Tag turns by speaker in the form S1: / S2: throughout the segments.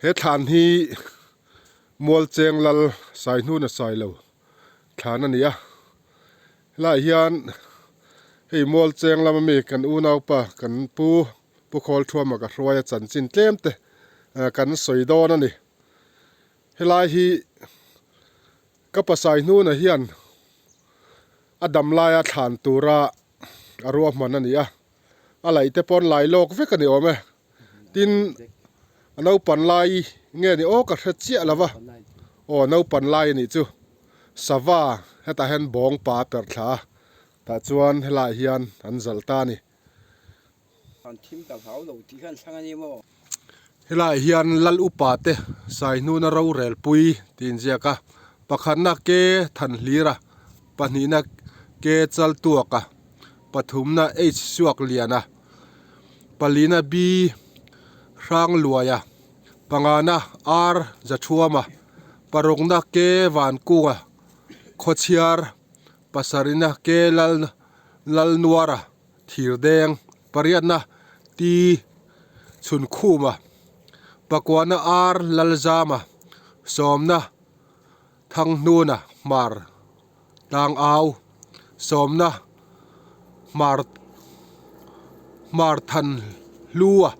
S1: He thlan hi Mualcheng Lal Saihnuna Sailo thlan a ni a, helaiah hian hei Mualcheng lama mi kan unaupa kan pu Pu Khawlthuama ka hruai a chanchin tlem te kan sawi dawn a ni. Helai hi ka pa Saihnuna hian a dam laia thlan tura a ruahman a ni a, a laih te pawn lai lawk vek a ni awm e. Tin, a naupan lai nge ni aw ka hre chiah lo va, aw naupan lai a nih chu. Sava hetah hian bawng pa a perh thla a, tah chuan helaiah hian an zalh ta a ni.
S2: An thim ka hlau lo tih khan thlang a ni maw?
S1: Helaiah hian Lal upa te Saihnuna rorel pui tih inziak a, pakhatna ke Thanhlir a, pahnihna ke Chaltuak a, pathumna H Suaklian a, palina B Hrangluai a, pangana R Zathuam a, parukna K Vankung a, Khawchhiar, pasarihna K Lal Lalnuar a. Thir deng pariatna T Chhunkhuma, Pakuana R Lalzama, Sawmna Thanghnuna Hmar Tlangau, Sawmna Hmar Hmar Thanhlua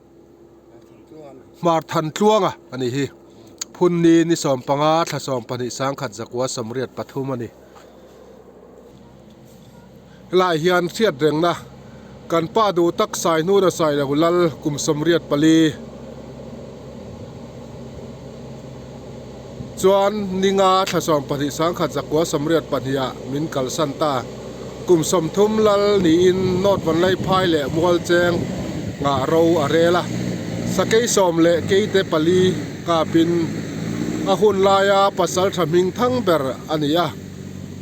S1: Hmar Thantluanga a nih hi. Phunni ni 15 thla 12 1183 a ni. Helaiah hian hriat rengna kan pa duh tak sai hnuna sai lo lal kum 84 chuan ninga thla 12 1182 ah min kalsan ta. Kum 30 lal niin North Vanlaiphai leh Mualcheng ngah ro a rel a, sakei sawm leh keite pali kapin a hun laia pasal tha hming thang ber a ni a.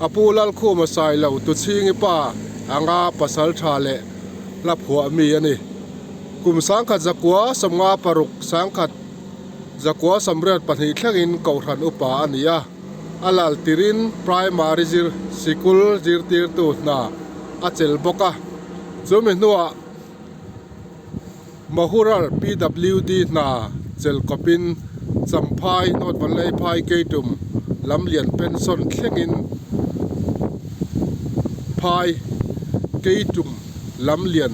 S1: A pu Lalkhuma Sailo Tuchhingi pa anga pasal tha leh hla phuah mi a ni. Kum 1956 1992 thlengin Kohhran upa a ni a, a lal tirin Primary zir sikul zirtirtu hna a chel bawk a. Chumi hnuah Mahural PWD hna chel kawpin Champhai, North Vanlaiphai, Keitum lamlian pension thlengin Phai, Keitum lamlian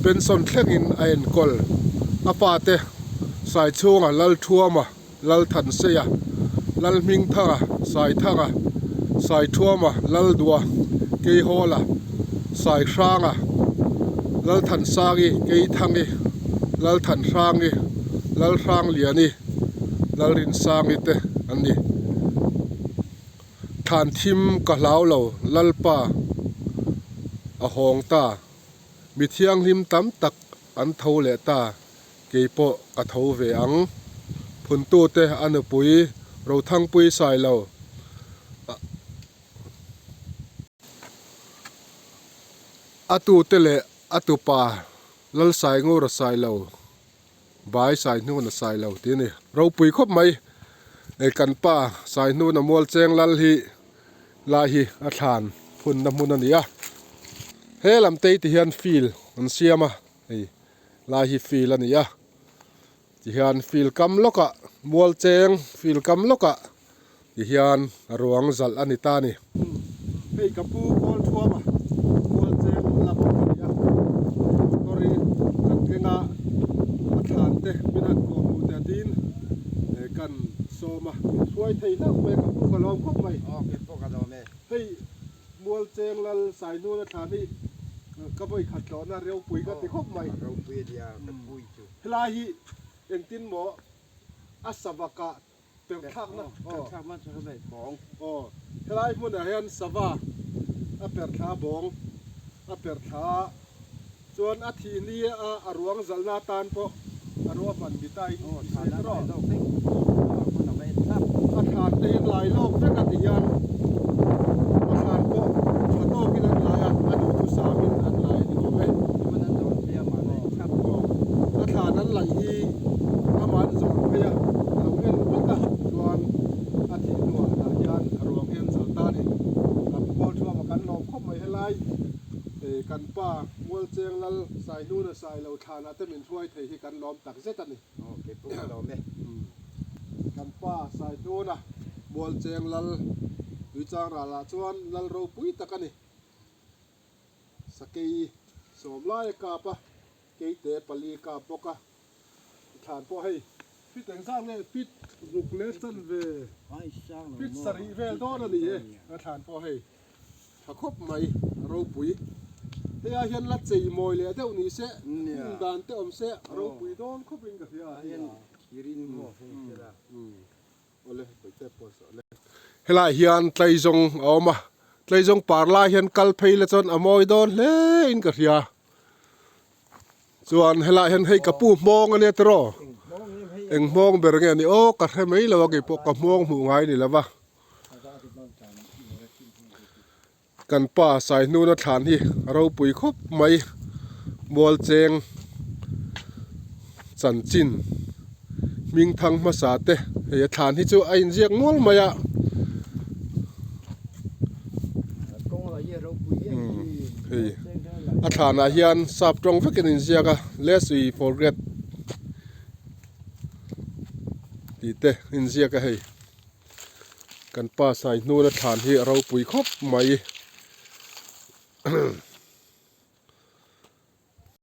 S1: pension thlengin a enkawl. A fate Saichhunga Lalthuama, Lalthanseia, Lalhmingthanga, Saithanga, Saithuama, Laldua, Keihawla, Saihranga, Lalthansangi, Keithangi, Lalthanhrangi, Lalhrangliani, Lalrinsangi te an ni. Thlan thim ka hlau lo, Lalpa a hawng ta. Mi thianghlim tam tak an tho leh ta. Kei pawh ka tho ve ang. Phuntute a nupui Rothangpui Sailo a tute leh a tupa Lalsaingura Sailo Bai Saihnuna Sailo tih a ni. Ropui khawp mai. Hei kan pa Saihnuna Mualcheng Lal hi lai hi a thlan phunna hmun a ni a. He lam te ti hian field an siam a hei. Lai hi field a ni a, tihian field kam lawkah mual cheng field kam lawkah tihian a ruang zalh a ni ta a ni. Hei ka pu kawl thuam a, mual cheng lam a ni a, motor hi kan keng a, a thlan te min han kuah hmuh teh tiin kan sawm a, min hruai thei hlauh mai a, ka pu ka lawm khawp mai.
S2: Aw kei pawh ka lawm e.
S1: Hei. Mualcheng lal Sainuna thlan hi ka vawi khat tlawhna ropui ka ti khawp mai.
S2: Ropui a nia ka pui chu.
S1: Helai hi engtin maw a sava kah per thlakna.
S2: Per thlak man chu hei bawng.
S1: Aw helai hmunah hian sava a per thla bawng a per thla chuan a thih ni a a ruang zalhna atan pawh a ruahman ni ta in i sawi ta rawh. A thlan te hi lai lawk vek a ti hian a thlan pawh tha tawkin an lai a, a duhthusamin an lai a ni awm e. A thlan an laih hi amah an zawrh phei a, a lo en vek a, chuan a thih hnuah tah hian a ruang hi an zalh ta a ni. A pu Kawlthuama kan lawm khawp mai helai. Kan pa Mualcheng Lal Saihnuna Sailo thlanah te min hruai thei hi kan lawm tak zet a ni.
S2: Aw, kei pawh ka lawm e.
S1: Hnuna Mualcheng lal Tuichang ralah chuan lal ropui tak a ni. Sakei sawm lai a kap a, keite pali a kap bawk a. Thlan pawh hei fit engzat nge fit ruk leh chan ve fit sarih vel dawn a ni e a thlan pawh hei tha khawp mai a ropui hei ah hian la chei mawi leh deuh ni se hmun dan te awm se a ropui dawn khawp in ka hria a hei a awle pawite pawh saw le helai hian tlaizawng a awm a tlaizawng par lai hian kal phei la chuan a mawi dawn hle in ka hria. Chuan helaiah hian hei ka pu hmawng ania tiraw? Eng hmawng ber nge ni aw ka hre mai lo a keipawh ka hmawng hmuh ngai ni lo va. Kan pa Saihnuna thlan hi a ropui khawp mai Mualcheng chanchin hming thang hmasa te hei a thlan hi chu a inziak mual mai a. Hei a thlanah hian sap tawng vekin a inziak a lest we forget tih te a inziak a hei kan pa Saihnuna thlan hi a ropui khawp mai.